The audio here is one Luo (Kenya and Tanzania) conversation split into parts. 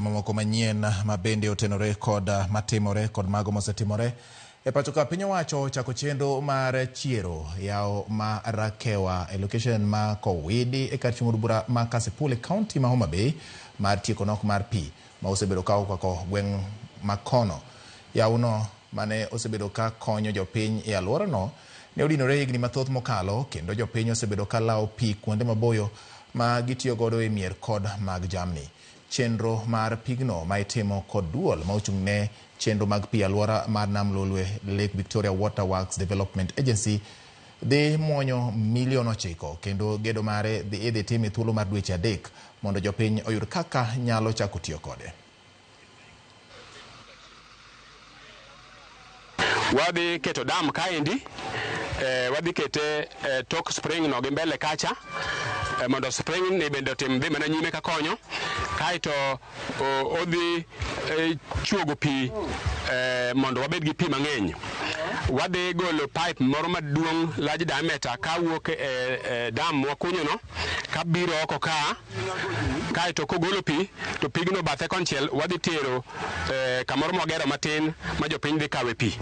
Mamoko manyien ma bende otenore kod matimore kod mago mosetimore e pacho ka. Piny owacho ochako chenro mar chiero yawo ma Rakewa e location ma Kowidi e kar chung' od bura ma Kasipul e kaunti ma Homa Bay mar tieko nok mar pi ma osebedo ka okwako gweng' ma kono. Yawono mane osebedo ka konyo jopiny e alworano ne odinore higni mathoth mokalo, kendo jopiny osebedo ka lawo pi kuonde maboyo ma gitiyo godo e mier kod mag jamni. Chenro mar pigno ma itimo kod duol ma ochung' ne chenro mag pi alwora mar Nam Lolwe, Lake Victoria Water Works Development Agency, dhi muonyo milion 9, kendo gedo mare idhi tim e thuolo mar dweche 3 mondo jopiny oyud kaka nyalo chako tiyo kode. Wadhi keto dam kaendi, wadhi kete tok spring no gi mbele kacha, mondo spring ni bende otim dhi mana nyime kakonyo, kaeto odhi chuogo pi, mondo wabed gi pi mang'eny. Wadhi golo pipe moro maduong', large diameter, kawuok e dam mwakunyo no kabiro oko ka, kaeto kogolo pi to pigno bathe konchiel wadhi tero kamoro mwagero matin ma jopiny dhi kawe pi,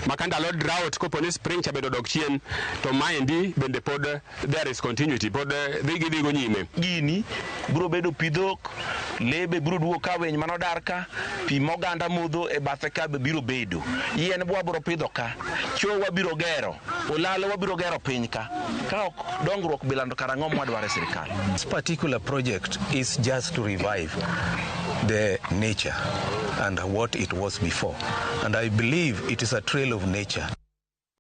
ma ka ndalo drought, kopo ni spring cha bende odok chien, to maendi bende pod there is continuity, pod dhi gidhigo nyime. Gini biro bedo pi dhok, lee be biro duogo ka, winy manodar ka, pi moganda modho e bathe ka be biro bedo. Yien be wabiro pidho ka, choo wabiro gero, olalo wabiro gero piny ka. Ka ok dongruok bilando, kar ang'o mwadwaro e sirikal? This particular project is just to revive the nature and what it was before. And I believe it is a trail of nature.